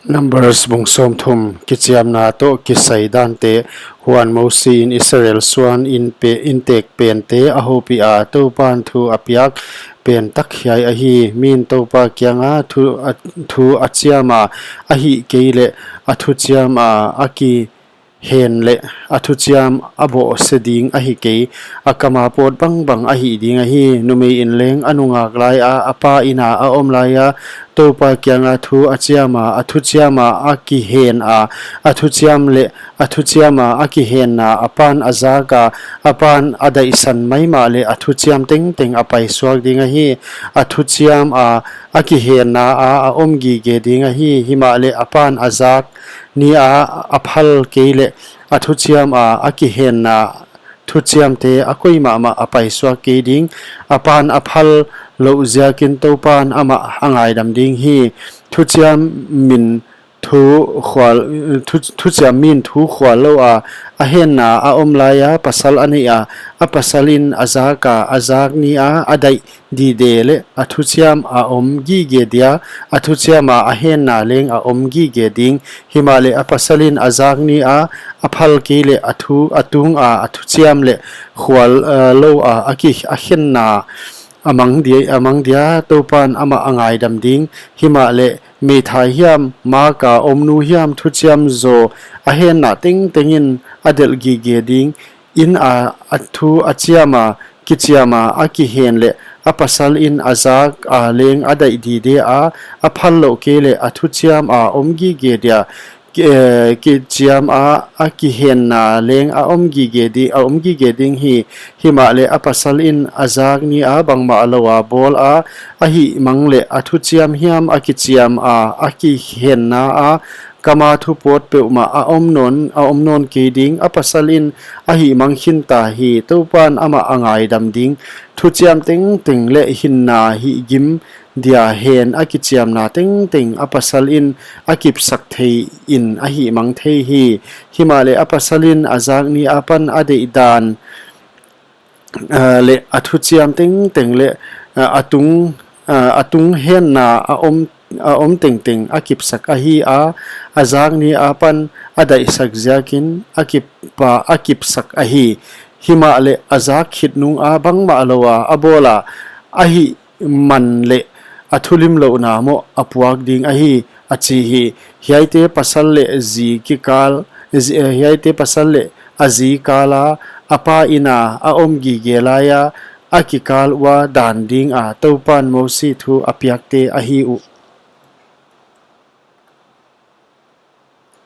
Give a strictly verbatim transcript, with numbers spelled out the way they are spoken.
Numbers bung sawmthum. Kichiamna toh kisai dante. Huan Mosi in Israel suan in pe, intek pente a houpiha, Toupan thu a piak pen tak hiai ahi: Min Toupa kianga thu a, thu a chiama, ahihkeileh a thuchiama a kihen leh a thuchiam a bohse ding ahi kei. A kama pawt bangbang a hih ding ahi. Numei in leng a nungak laia, a pa ina a om laia, Toupa kianga thu a chiama, a thuchiama a kihena, a thuchiam leh a thuchiama a kihenna a pan a zaka, a pan a daihsan maimah leh a thuchiam tengteng a paisuak ding ahi. A thuchiama a kihenna a a om gige ding ahi. Himahleh a pan a zak nia a phal keileh a thuchiama a kihenna thuchiamte a koi mahmah a paisuak kei ding. A pan a phal louh ziakin Toupan amah a ngaidam ding hi. Thuchiam min thu khual, thu, thuchiam min thu khual loua, a henna a om laia pasal a neia, a pasal in a zaka, a zak nia a daih dide leh a thuchiam a om gige dia, a thuchiama a henna leng a om gige ding. Himahleh a pasal in a zak nia a phal keileh a thu, a tunga a thuchiam leh khual, eh, loua a ki, a henna a mang dia, a mang dia, Toupan amah a ngaidam ding. Himahleh meithai hiam, maka omnu hiam, thuchiam zaw a henna tengteng in a delh gige ding. Ina a thu a chiama, kichiama a kihen leh a pasal in a zaka leng a daih dide a, a phal louh keileh a thuchiama om gige dia, ki, eh, kichiama a kihenna leng a om gige di, a om gige ding hi. Himahleh a pasal in a zak nia bangmah loua bawla, a hihmang leh a thuchiam hiam, a kichiama a kihenna a kama thu pawt peuhmah a om nawn, a om nawn kei ding. A pasal in a hihmang khinta hi. Toupan amah a ngaidam ding. Thuchiam tengteng leh hinna hihgim dia hen a kichiamna tengteng a pasal in a kipsak thei in a hihmang thei hi. Himahleh a pasal in a zak nia pan a deihdan, ah, leh a thuchiam tengteng leh, ah, a tung, ah, a tung henna a om, a om tengteng a kipsak ahi a, a zak nia pan a daihsak ziakin a kipa, a kipsak ahi. Himahleh a zak khit nunga bangmah loua a bawla, a hihman leh a thulimlouhna moh a puak ding ahi, a chi hi. Hiaite pasal leh zi kikal, zi, eh, hiaite pasal leh a zi kala, a pa ina a om gige laia a kikal ua dan dinga Toupan Mosi thu a piakte ahi uh.